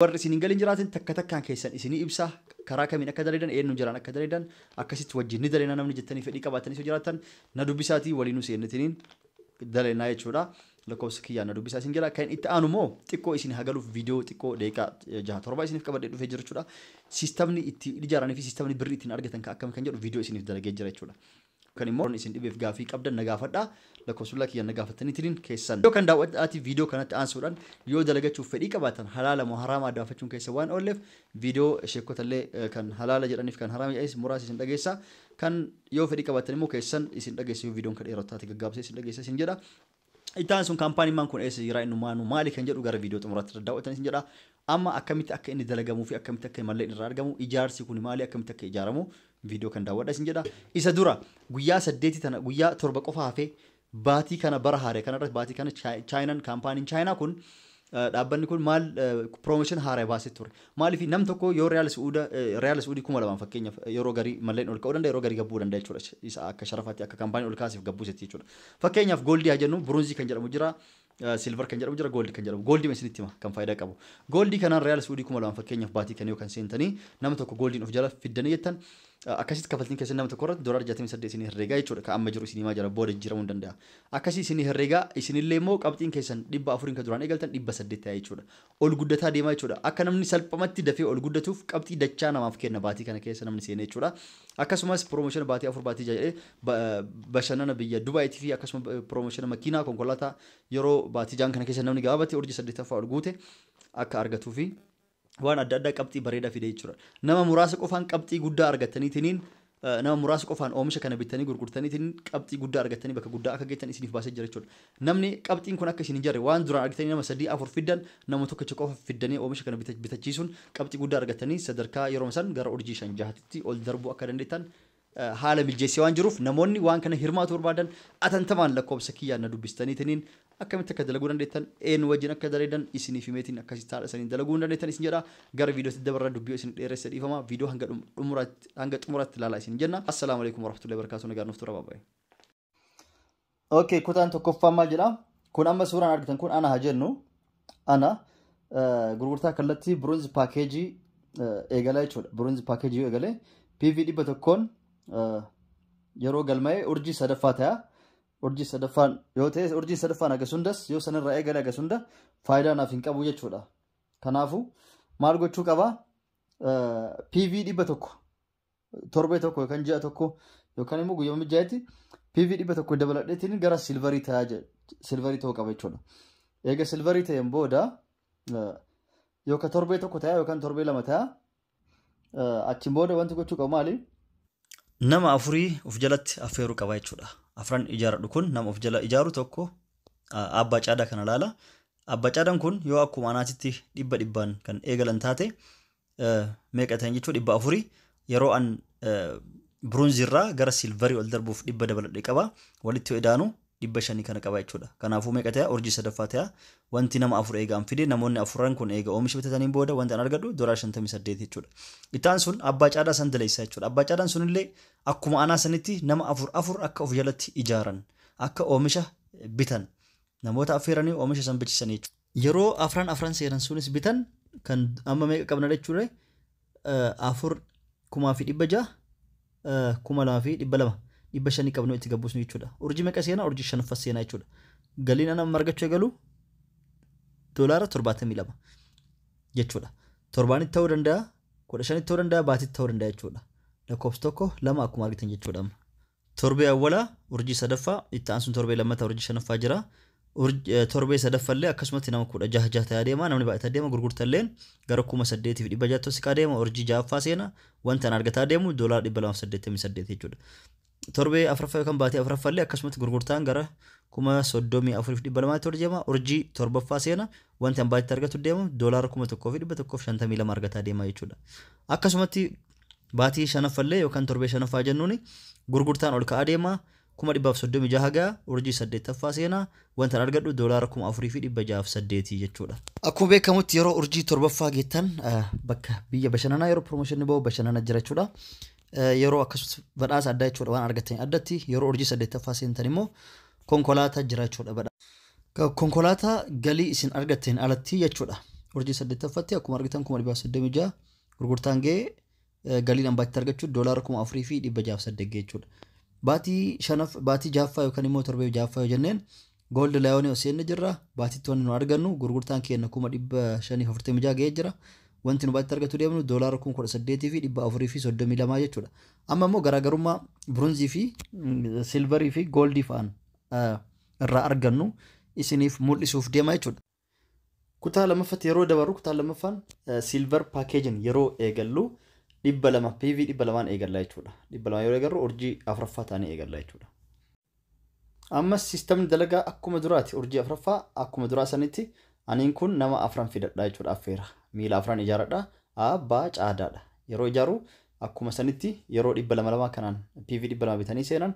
Warri isin hin galin jiraatin takka takkaan keessan isinii ibsa, karaa kamiin akka dalagan, eenyu jiraan akka dalagan, akkasitti wajjin ni dalena namni jettanii fedhii qabaatanii yoo jiraatan na dubbisaatii waliin nu seennetiniin dalenaa jechuudha. Lakkoofsa kiyyaan na dubbisaa isin jira. Kan itti aanu immoo xiqqoo isin hagaluuf viidiyoo xiqqoo daqiiqaa 6 7 isiniif qabadhee dhufee jira jechuudha. Siistamni itti ijaaranii fi siistamni birrii ittiin argatan kan akkam kan jedhu viidiyoo isiniif dalagee jira jechuudha. Kan immoo isin dhibeef gaafii qabdan na gaafadhaa. Lakkoofsa kiyyaan na gaafataniitiin keessan. Yoo kan daawwadhaati viidiyoo kanatti aansuudhaan yoo dalagachuuf fedhii qabaatan halaala moo haraama adda baafachuun keessa waan oolleef viidiyoo sheekotallee kan halaala jedhaniif kan haraama jedhanis muraasa isin dhageessa. Kan yoo fedhii qabaatan immoo keessan isin dhageessa, yoo viidiyoon kan dheerataate gaggaabsee isin dhageessa isin jedha. Itti sun kaampaaniin maan kun eessa jira, innumaanu maali kan jedhu gara viidiyoo xumuraatti daawwatan isin jedha. Amma akkamitti akka inni dalagamuu fi akkamitti akka malleen irraa argamu, ijaarsi kun maali, akkamitti akka ijaaramu viidiyoo kan daawwadha isin jedha. Isa dura guyyaa 8 tana, guyyaa 7 qofa hafee baatii kana, bara haaree kanarratti, baatii kana Chaayinaan, kaampaaniin Chaayinaa kun, dhaabbanni kun maal promotion haaraa baasee ture. Maaliif nam tokko yoo Riyaal Suudii 2000 fakkeenyaaf, yeroo garii malleen ol ka'uu danda'a, yeroo garii gabbuu danda'a jechuudha. Isa akka sharafaatti akka kaampaanii ol kaasiif gabbuusetti jechuudha. Fakkeenyaaf gold haa jennu, bronze kan jedhamu jira. Silver kan jedhamu jira, gold kan jedhamu. Gold isinitti hima kan faayidaa qabu. Gold kanaan Riyaal Suudii 2000 fakkeenyaaf baatii kan yoo kan seentanii nama tokko goldiin of jala fiddanii jettan, akkasitti kafaltiin keessan nama tokko irratti doolaara 68 isinii herreegaa jechuudha. Kan amma jiru isinii himaa jira, booda jijjiiramuu hin danda'a. Akkasii isinii herreegaa, isinillee immoo qabxiin keessan 400 kan duraan eegaltan 800 ta'a jechuudha. Ol guddataa deemaa jechuudha. Akka namni salphamatti dafee ol guddatuuf qabxii dachaa namaaf kenna baatii kana keessa namni seenee jechuudha. Akkasumas promotion baatii 4 baatii 6 jedhee bashannana biyya Dubaayitii fi akkasuma promotion makiinaa, konkolaataa yeroo baatii 6 kana keessa namni gabaabatti urjii 8ffaa ol guute akka argatuu fi waan adda addaa qabxii bareedaa fide jechuudha. Nama muraasa qofaan qabxii guddaa argataniitiniin, nama muraasa qofaan oomisha kana bittanii gurgurtaniitiin qabxii guddaa argatanii bakka guddaa akka geettan isiniif baasee jira jechuudha. Namni qabxiin kun akka isin hin jarre, waan duraan argatanii nama 3 4 fiddan, nama tokkicha qofa fiddanii oomisha kana bitachiisuun qabxii guddaa argatanii sadarkaa yeroo san gara urjii 5 6tti ol darbuu akka dandeettan haala miljeessee waan jiruuf, namoonni waan kana hirmaatu barbaadan atantamaan lakkoofsa kiyyaan na dubbistaniitiniin akkamitti akka dalaguu dandeettan, eenyu wajjin akka dalagan isiniif himeetiin akkasitti haala isaniin dalaguu hin dandeettan isin jedha. Gara viidiyootti dabarra, dubbii isin dheeressa dhiifama, viidiyoo hanga xumuraatti ilaalaa isin jenna. Assalaamu alaikum warahmatullahi wabarakatuh, nagaan nuuf tura, baay'ee. Okay, kutaan tokkoffaan maal jedha? Kun amma suuraan argitan kun ana haa jennu. Ana gurgurtaa kallattii bronze package eegalaa jechuudha. Bronze package yoo eegalee PV 100n yeroo galmaa'e urjii sadaffaa ta'a. Urjii sadaffaan yoo ta'e, urjii sadaffaan hagas hundas yoo sanarraa eegale hagas hunda faayidaa naaf hin qabu jechuudha. Kanaafuu maal gochuu qabaa? PV 100 torbee tokko yookaan ji'a tokko yookaan immoo guyyaa mijaa'etti PV 100 dabaladheetiin gara silver ta'aa, silver ta'uu qaba jechuudha. Eega silver ta'een booda yookaan torbee tokko ta'a yookaan torbee 2 ta'a. Achiin booda wanti gochuu qabu maali? Nama afurii of jalatti affeeruu qaba jechuudha. Afran ijaaradhu kun nama of jala ijaaru tokko abbaa caadaa kana laala. Abbaa caadaan kun yoo akkuma anaatitti dhibba dhibbaan kan eegalan taate meeqa ta'an jechuudha? 400. Yeroo an bronze irraa gara silver ol darbuuf 100 dabaladhe qaba. Walitti yoo idaanu 500 kana qaba jechuudha. Kanaafuu meeqa ta'a? Urjii sadaffaa ta'a. Wanti nama afur eegaan fide, namoonni afuran kun eega oomisha bitataniin booda wanti an argadhu doolaara 58 jechuudha. Ittaan sun abbaa caadaa san daleessa jechuudha. Abbaa caadaan sunillee akkuma anaa sanitti nama afur afur akka of jalatti ijaaran, akka oomisha bitan namoota affeeranii oomisha san bichisan jechuudha. Yeroo afran afran seenan sunis bitan kan amma meeqa qabna jechuudha? 4,600, 2,200, 500 qabnu itti gabbisnu jechuudha. Urjii meeqa seenaa? Urjii shanaffaa seenaa jechuudha. Galiin ana amma argachuu eegalu doolaara 72 jechuudha. Torbaanitti ta'uu danda'a, 15tti ta'uu danda'a, baatitti ta'uu danda'a jechuudha. Lakkoofsa tokko lama akkuma argitan jechuudha. Torbee awwalaa urjii sadaffaa, itti aansuun torbee lammataa urjii shanaffaa jira. Torbee sadaffallee akkasumatti nama 16 jaha ta'aa deema, namni baay'ataa deema, gurgurtalleen gara 8,600 siqaa deema, urjii ja'affaa seena, wanta an argataa deemu doolaara 288 jechuudha. Torbee afuraffaa yookaan baatii afuraffallee akkasumatti gurgurtaan gara 34,200tti ol deema, urjii torbaffaa seena, wanti an baatitti argatu deemu doolaara 1,152 argataa deema jechuudha. Akkasumatti baatii shanaffallee yookaan torbee shanaffaa jennuuni gurgurtaan ol ka'aa deema, 136,000 ga'a, urjii saddeettaffaa seenaa, wanta an argadhu doolaara 4,608 jechuudha. Akkuma beekamutti yeroo urjii torbaffaa geettan bakka biyya bashannanaa yeroo promotion bahu bashannana jira jechuudha. Yeroo akkasumas badhaasa addaa jechuudha waan argattanii addatti. Yeroo urjii saddeettaffaa seentan immoo konkolaataa jira jechuudha. Konkolaataa galii isin argatteen alatti jechuudha. Urjii saddeettaffaatti akkuma argitan 136,000 gurgurtaan ga'ee, galiin ambaatti argachuu doolaara 4608 ga'e jechuudha. Baatii shanaff, baatii jaaffaa yookaan immoo torbee jaaffaa yoo jenneen, Gold Lionii osoo inni jirra. Baatiitti wanti nu argannu, gurgurtaan keenya 546,000 ga'ee jira. Wanti nu baatitti argatu deemnu doolaara 18,432 jechuudha. Amma immoo garaagarummaa bronzeii fi silverii fi goldii fa'aan irraa argannu isiniif mul'isuuf deema jechuudha. Kutaa lammaffatti yeroo dabarru, kutaa lammaffaan silver packageiin yeroo eegallu 200 PV 200n eegalla jechuudha. 200 yeroo eegallu urjii afuraffaa ta'anii eegalla jechuudha. Ammas systemni dalagaa akkuma duraati. Urjii afuraffaa akkuma duraa sanitti aniin kun nama afran fidadha jechuudha, affeera. Miila afran ijaaradha. A, B, caadaadha. Yeroo ijaaru akkuma sanitti yeroo 200 lama kanaan PV 200 bitanii seenan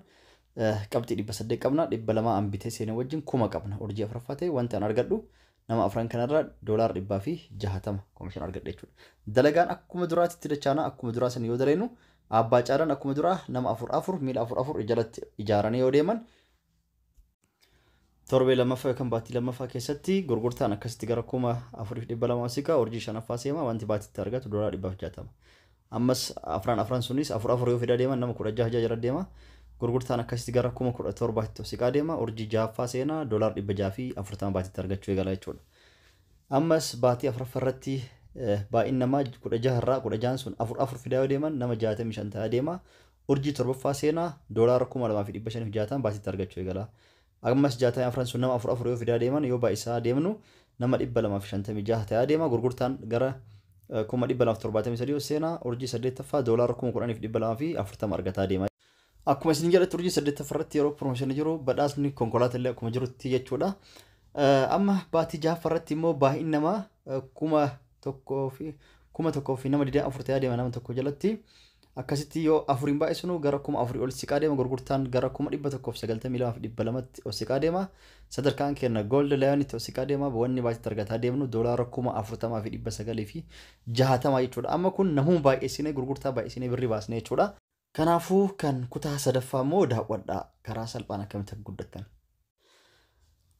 qabxii 800 qabna. 200 an bitee seenee wajjin 1000 qabna. Urjii afuraffaa ta'e wanti an argadhu nama afran kanarraa doolaara 160 commission argadha jechuudha. Dalagaan akkuma duraatitti dachaana. Akkuma duraa san yoo daleenu, abbaa caadaan akkuma duraa nama afur afur, miila afur afur jalatti ijaaranii yoo deeman, torbee lammaffaa yookaan baatii lammaffaa keessatti gurgurtaan akkasitti gara 4200 siqa. Urjii shanaffaa seema, wanti baatitti argatu doolaara 160. Ammas afran afran sunis afur afur yoo fidaa deeman nama 16 jala deema. Gurgurtaan akkasitti gara 17,000tti siqaa deema. Urjii ja'affaa seenaa, doolaara 640 baatitti argachuu eegala jechuudha. Ammas baatii afuraffaa irratti baay'in namaa 16 irraa 16n sun afur afur fidaa yoo deeman nama 65 ta'aa deema. Urjii torbaffaa seenaa, doolaara 2560 baatitti argachuu eegala. Ammas 64n sun nama afur afur yoo fidaa deeman, yoo baay'isaa deemnu nama 256 ta'aa deema. Gurgurtaan gara 273,000 seenaa. Urjii saddeettaffaa doolaara 10,240 argataa deema. Akkuma isin jedhatti, urjii saddeettaffaa irratti yeroo promotionii jiru badhaasni konkolaataa illee akkuma jirutti jechuudha. Amma baatii jahaffaa irratti immoo baay'in namaa 1000 fi nama 24 ta'aa deema nama tokko jalatti. Akkasitti yoo afuriin baay'isnu gara 4000 ol siqaa deema. Gurgurtaan gara 192,200tti ol siqaa deema. Sadarkaan keenya Gold Lionitti ol siqaa deema. Wanni baatitti argataa deemnu doolaara 40,960 jechuudha. Amma kun namuu baay'eessinee, gurgurtaa baay'eessinee, birrii baasnee jechuudha. Kanaafuu kan kutaa sadaffaa immoo daawwadhaa, karaa salphaan akkamitti akka guddattan.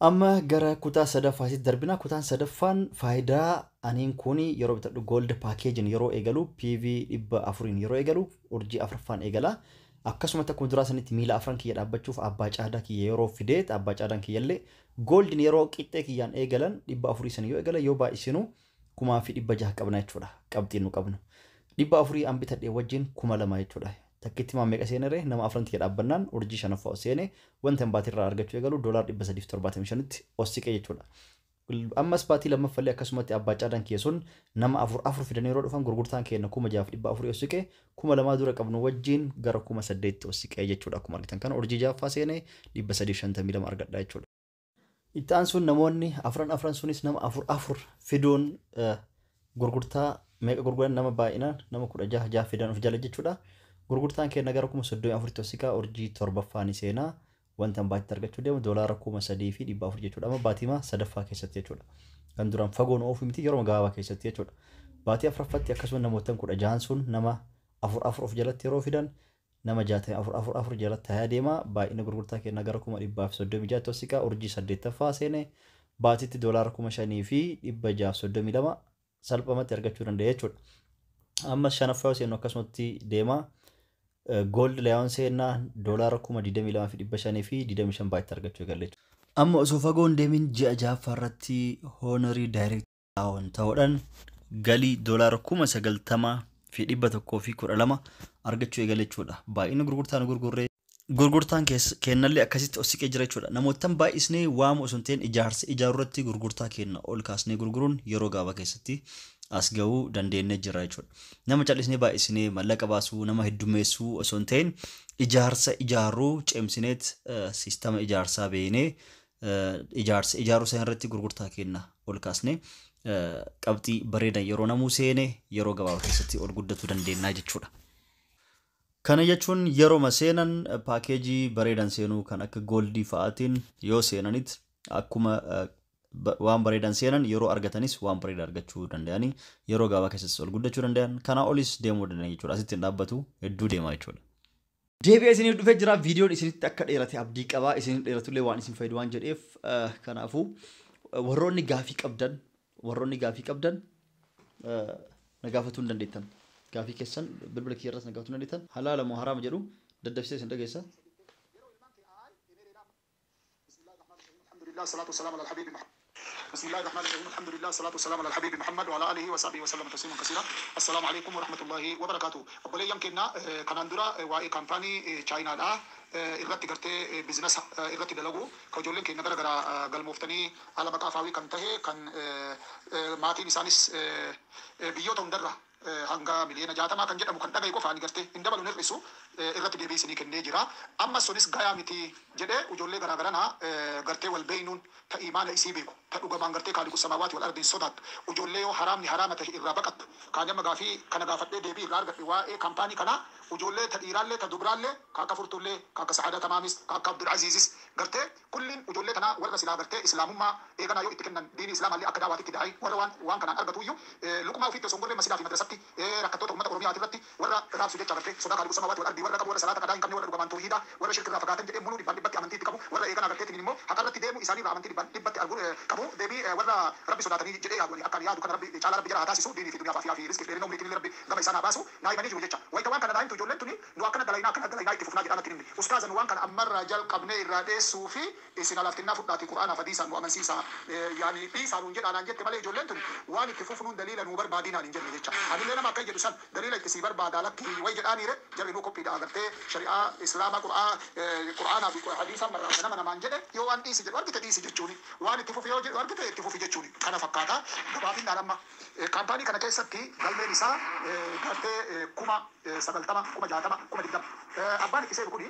Amma gara kutaa sadaffaatti darbina. Kutaan sadaffaan faayidaa aniin kun yeroo bitadhu gold packageiin yeroo eegalu, PV 400n yeroo eegalu, urjii afuraffaan eegala. Akkasumatti akkuma duraa sanitti miila afran kiyya dhaabbachuuf abbaa caadaa kiyya yeroo fideet, abbaa caadaan kiyyallee goldiin yeroo qixxee kiyyaan eegalan 400 sanii yoo eegalan, yoo baay'isinu 1600 qabna jechuudha. Qabxiin nu qabnu. 400 an bitadhee wajjin 2000 jechuudha. Takkitti maa meeqa seenere? Nama afran kiyya dhaabbannaan urjii shanaffaa ol seene, wanta baatii irraa argachuu eegalu doolaara 375tti ol siqe jechuudha. Ammas baatii lammaffallee akkasumatti abbaa caadaan kiyya sun nama afur afur fidanii yeroo dhufan, gurgurtaan keenya 6400 ol siqe. 2000 dura qabnu wajjin gara 8000tti ol siqe jechuudha. Akkuma argitan kana urjii ja'affaa seene, 352 argadha jechuudha. Itti aansuun namoonni afran afran sunis nama afur afur fiduun gurgurtaa meeqa gurguran? Nama baay'inaan nama 16 jaha fidan of jala jechuudha. Gurgurtaan keenya gara 34,000tti ol siqaa, urjii torbaffaa ni seenaa. Wanta baatitti argachuu deemu doolaara 3400 jechuudha. Amma baatiima sadaffaa keessatti jechuudha. Kan duraan fagoon oofu miti, yeroo gabaabaa keessatti jechuudha. Baatii afuraffaatti akkasuma namoota 16n sun nama afur afur of jalatti yeroo fidan, nama 64 afur afur jalatti taa'ee deema. Baay'ina gurgurtaa keenyaa gara 136,000tti ol siqaa, urjii saddeettaffaa seene, baatitti doolaara 5632 salphumatti argachuu dandeenya jechuudha. Amma shanaffaa yoo seennu akkasumatti deema. Gold Lion seenaa, doolaara 22,525 baay'atti argachuu eegalle jechuudha. Amma osoo fagoo hin deemin ji'a ja'affaa irratti Honorary Direct Lion ta'uudhaan galii doolaara 90,112 argachuu eegale jechuudha. Baay'ina gurgurtaan gurgurree gurgurtaan kennallee akkasitti ol siqee jira jechuudha. Namootaan baay'isnee waamu osoo hin ta'in ijaarsa ijaaruu irratti gurgurtaa kenna ol kaasnee gurguruun yeroo gabaabaa keessatti as gahuu dandeenyee jira jechuudha. Nama callisnee baay'isnee mallaqa baasuu, nama heddummeessuu osoo hin ta'in, ijaarsa ijaaruu cimsineet, systema ijaarsaa beeknee, ijaarsa ijaaruu sana irratti gurgurtaa kenna ol kaasnee, qabxii bareedan yeroo namuu seene yeroo gabaabaa keessatti ol guddatuu dandeenya jechuudha. Kana jechuun yeroo seenan packageii bareedan seenuu, kan akka goldii fa'aatiin yoo seenanit, akkuma waan bareedan seenan yeroo argatanis waan bareedaa argachuu danda'anii, yeroo gabaabaa keessatti ol guddachuu danda'an, kanaa olis deemuu danda'an jechuudha. Asitti hin dhaabbatu, hedduu deema jechuudha. Deebi'ee isiniif dhufee jira. Viidiyoon isinitti akka dheerate abdii qabaa. Isiniif dheeratullee waan isin fayyadu waan jedheef, kanaafuu warroonni gaafii qabdan Warroonni gaafii qabdan na gaafatuu hin dandeettan. Gaafii keessan bilbila kiyya irras na gaafatuu hin dandeettan. Halaala moo haraama jedhu daddafsee isin dhageessa. الحمد لله والصلاة والسلام على الحبيب محمد. بسم الله الرحمن الرحيم، الحمد لله والصلاة والسلام على الحبيب محمد وعلى آله وصحبه وسلم تسليما كثيرا. السلام عليكم ورحمة الله وبركاته. Obboleeyyan keenya, kanaan dura waa'ee kaampaanii Chaayinaadha irratti gartee business irratti dalagu ka ijoolleen keenya gara gara galmooftanii haala maqaa faawii kan tahe, kan maatiin isaanis biyyoota hundarra hanga 60 miliyoona kan jedhamu kan dhagaye qofaan gartee hin dabalu hir'isu irratti deebii isinii kennee jira. Amma sunis gayaa miti jedhee ijoollee garaa garanaa gartee wal beeynuun ta imaana isii beeku, ta dhugamaan gartee خالق السماوات والأرض sodaattu, ijoollee yoo haraamni haraama tahe irraa baqattu, kaan amma gaafii kana gaafadhee deebii irraa argadhe. Waa'ee kaampaanii kanaa ijoollee ta dhiiraallee ta dubraallee, ka akka Furtuullee, ka akka Sa'aadaa Tamaamis, ka akka Abdul Aziizis, gartee kulliin ijoollee tanaa warra silaa gartee islaamummaa eeganaa yoo itti kennan diinii islaamaallee akka daawaatitti da'ai, warra waan kanaan argatu iyyuu luqmaa ofiitti osoo hin gorree masidaa fi madrasatti rakkattoota uummata Oromiyaati irratti warra raabsu jecha, gartee sodaa خالق السماوات والأرض warra qabu, warra salaata qadaa hin qabne, warra dhugamaan tawhiida, warra shirkirraa fagaatan jedhee muluu dhibbaan dhibbatti amantii itti qabu, warra eeganaa garteetiin immoo haqa irratti deemu isaanii irraa amantii dhibbaan dhibbatti argu qabu, deebii warra rabbi sodaatanii jedhee yaadu, akka yaadu kana rabbi caalaa rabbi jara haa taasisu, diinii fi duniyaa fi fi riskii fi dheerina umriitiin rabbi gama isaan haa baasu naa himanii jiru jecha. Wayita waan kana naa himtu ijoolleen tuni, nu akkana dalaynaa, akkana dalaynaa, itti fufnaa jedhaan natti himni. Ustaaza, nu waan kana ammarraa jalqabnee irraa dheessuu fi isin alaaftinnaa fudhaati qur'aanaaf hadiisaan nu amansiisa, yaani dhiisaa nuun jedhaa naan jette malee, ijoolleen tuni waan itti fufnuun daliila nuu barbaadinaan hin jenne jecha. Anillee nama akka jedhu san daliila itti sii barbaada lakki way jedhaaniire, jarri nuu qophiidha agartee shari'aa islaamaa qur'aanaa fi hadiisaan barraa'ame nama namaan jedhe yoo waan dhiisi jedhu argite dhiisi jechuuni, waan itti fufi yoo jedhu argite itti fufi jechuuni. Kana fakkaata gabaabinnaan. Amma kaampaanii kana keessatti galmeen isaa gartee 90,000, 60,000, 20,000. Abbaan itti seenu kuni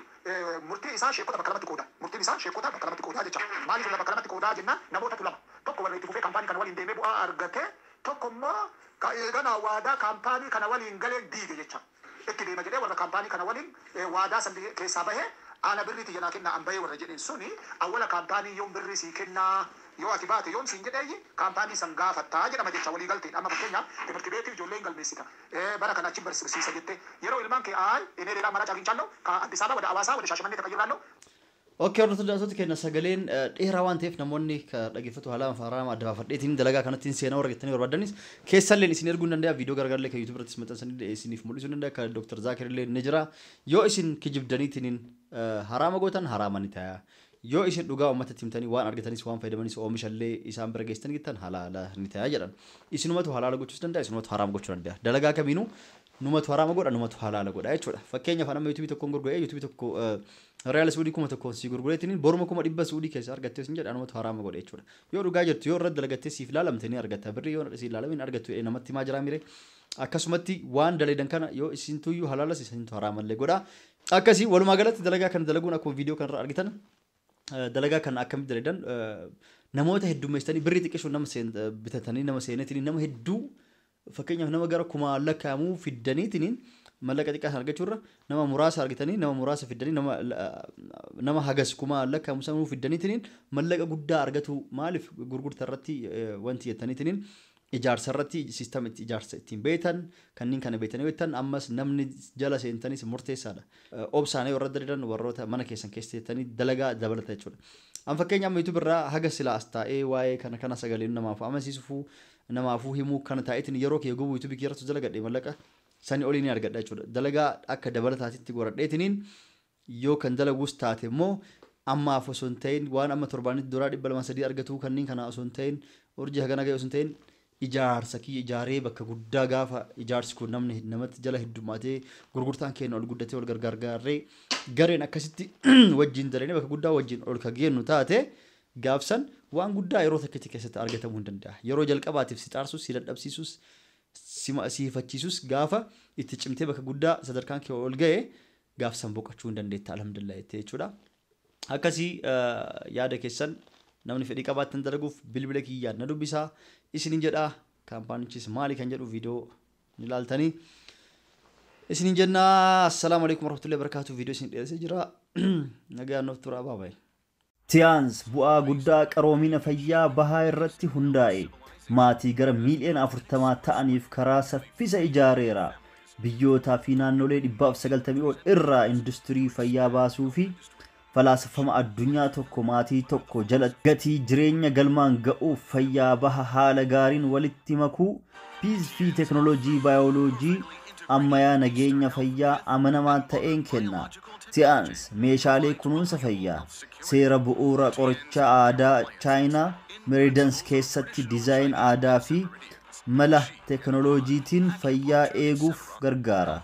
murtii isaa sheekota bakka lamatti qooda. Murtiin isaa sheekota bakka lamatti qoodaa jecha. Maaliif bakka lamatti qoodaa jennaan, namootatu lama, tokko warra itti fufee kaampaanii kana waliin deemee bu'aa argate, tokko immoo eegana waadaa kaampaanii kana waliin galee diige jecha. Itti deema jedhee warra kaampaanii kana waliin waadaa san keessaa bahee, ana birrii tiyya naa kennaa an bahee warra jedheen suni, awwala kaampaanii yoom birrii sii kennaa, yoo ati baate yoom siin jedheeyyi kaampaanii san gaafattaa jedhama jecha walii galteen. Amma fakkeenyaaf ትምህርት ቤት ijoollee hin galmeessita, bara kana achi barsiisa jette, yeroo ilmaan kee አይ እኔ ሌላ አማራጭ አግኝቻለሁ፣ ከአዲስ አበባ ወደ ሐዋሳ ወደ ሻሸመኔ ተቀይራለሁ። Okay, hordoftoota keenya, sagaleen dheeraa waan ta'eef namoonni ka dhaggeeffatu haala haraama adda baafadheetiin dalagaa kanatti seenaa warra jettanii barbaadanis keessallee isin erguu hin danda'a. Viidiyoo gargaarlee kan YouTube irrattis maxxansanii isiniif mul'isuu hin danda'a. Kan Dr. Zaakir illee ni jira. Yoo isin kijibdaniitiin haraama gootan haraama ni ta'a. Yoo isin dhugaa uummatatti himtanii waan argatanis waan fayyadamanis oomishallee isaan bira geessitanii jettan halaala ni ta'a jedhan. Isinumatu halaala gochuus danda'a, isinumatu haraama gochuu danda'a. Dalagaa kamiinuu numatu haraama godha, numatu halaala godha jechuudha. Fakkeenyaaf nama YouTubeii tokkoon gurguree, YouTubeii tokko real suudii 1000 sii gurgureetiin boruma 100,000 suudii keessa argattee sin jedha, numatu haraama godha jechuudha. Yoo dhugaa jirtu, yoo irratti dalagattee siif laalamte ni argatta. Birrii yoo siif laalamin argattu namatti himaa jiraa mire. Akkasumatti waan dalagan kana yoo isintuyyuu halaalas isintu haraamallee godha. Akkasii walumaa galatti dalagaa kana dalaguun akkuma viidiyoo kanarra argitan, dalagaa kana akkamitti dalagan, namoota heddummeessitanii birrii xiqqishuun nama bitatanii nama seeneetiin nama hedduu, fakkeenyaaf nama gara kumaa lakkaa'amuu fiddaniitiin mallaqa xiqqaa sana argachuurra, nama muraasa argitanii nama muraasa fiddanii nama hagas kumaa lakkaa'amu sanuu fiddaniitiin mallaqa guddaa argatu. Maaliif gurgurtaa irratti wanti jettaniitiin ijaarsa irratti system itti ijaarsa ittiin beektan kanneen kana beektanii beektan, ammas namni jala seentanis murteessaadha. Obsaan yoo irra dalagan warroota mana keessan keessa jettanii dalagaa dabalata jechuudha. An fakkeenya amma YouTube irraa haga silaa as taa'ee waa'ee kana kana sagaleen namaaf amansiisuu namaafuu himuu kana taa'eetiin yeroo kiyya gubuu YouTubeii kiyya irratti dalagadhe mallaqa sanii olii ni argadha jechuudha. Dalagaa akka dabalataatitti godhadheetiniin yoo kan dalaguus taate immoo, ammaaf osoo hin ta'in, waan amma torbaanitti duraa 200 300 argatu kanneen kana osoo hin ta'in, urjii hagana ga'e osoo hin ta'in, ijaarsa kiyya ijaaree bakka guddaa gaafa ijaarsi kun namni namatti jala heddummaatee gurgurtaan keenya ol guddatee ol gargaarree gareen akkasitti wajjin dalanii bakka guddaa wajjin ol ka geennu taate, gaafsan waan guddaa yeroo takkitti keessatti argatamuu hin danda'a. Yeroo jalqabaatiif si xaarsus, si dadhabsiisus, si hifachiisus, gaafa itti cimtee bakka guddaa sadarkaan kee ol ga'e gaafsan boqochuu hin dandeetta, alhamdulillah jettee jechuudha. Akkasii yaada keessan namni fedhii qabaattan dalaguuf bilbila kiyyaan na dubbisaa isinin jedha. Kaampaanichis maali kan jedhu viidiyoo ni ilaaltanii. Isinin jenna, assalaamu alaikum warahmatullahi wabarakatuh. Viidiyoo isin dhiyeessee jira. Nagaan nuuf tura, bye bye. Tiyaans bu'aa guddaa qaroomina fayyaa bahaa irratti hundaa'e maatii gara 40 miiliyoona ta'aniif karaa saffisa ijaareera. Biyyootaa fi naannolee 190 ol irraa industirii fayyaa baasuu fi Falaasafama addunyaa tokko maatii tokko jala gatii jireenya galmaan ga'uuf fayyaa baha haala gaariin walitti makuu fiiz fi teekinooloojii baayoloojii ammayyaa nageenya fayyaa amanamaa ta'een kenna. Ti'aans meeshaalee kunuunsa fayyaa seera bu'uura qoricha aadaa Chaayinaa Meridans keessatti dizaayin aadaa fi mala teekinooloojiitiin fayyaa eeguuf gargaara.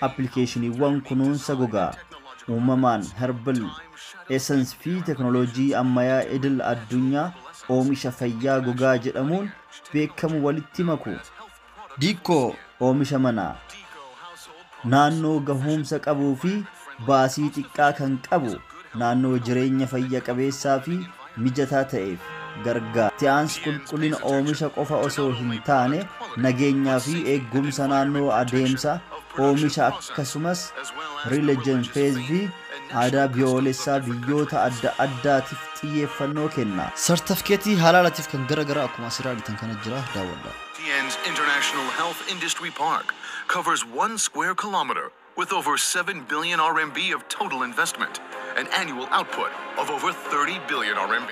Appilikeeshiniiwwan kunuunsa gogaa uumamaan herbal essence fi teekinooloojii ammayyaa idil addunyaa oomisha fayyaa gogaa jedhamuun beekamu walitti maku. Diikoo oomisha manaa naannoo gahuumsa qabuu fi baasii xiqqaa kan qabu naannoo jireenya fayya qabeessaa fi mijataa ta'eef gargaara. Ti'aans qulqullina oomisha qofa osoo hin taane nageenyaa fi eegumsa naannoo adeemsa oomisha akkasumas religion faith fi aadaa biyyoolessaa biyyoota adda addaatiif xiyyeeffannoo kenna. Sartifikeetii halaalaatiif kan gara garaa akkuma asirraa argitan kana jira daawwadhaa. TN's International Health Industry Park covers 1 square kilometer with over 7 billion RMB of total investment, an annual output of over 30 billion RMB.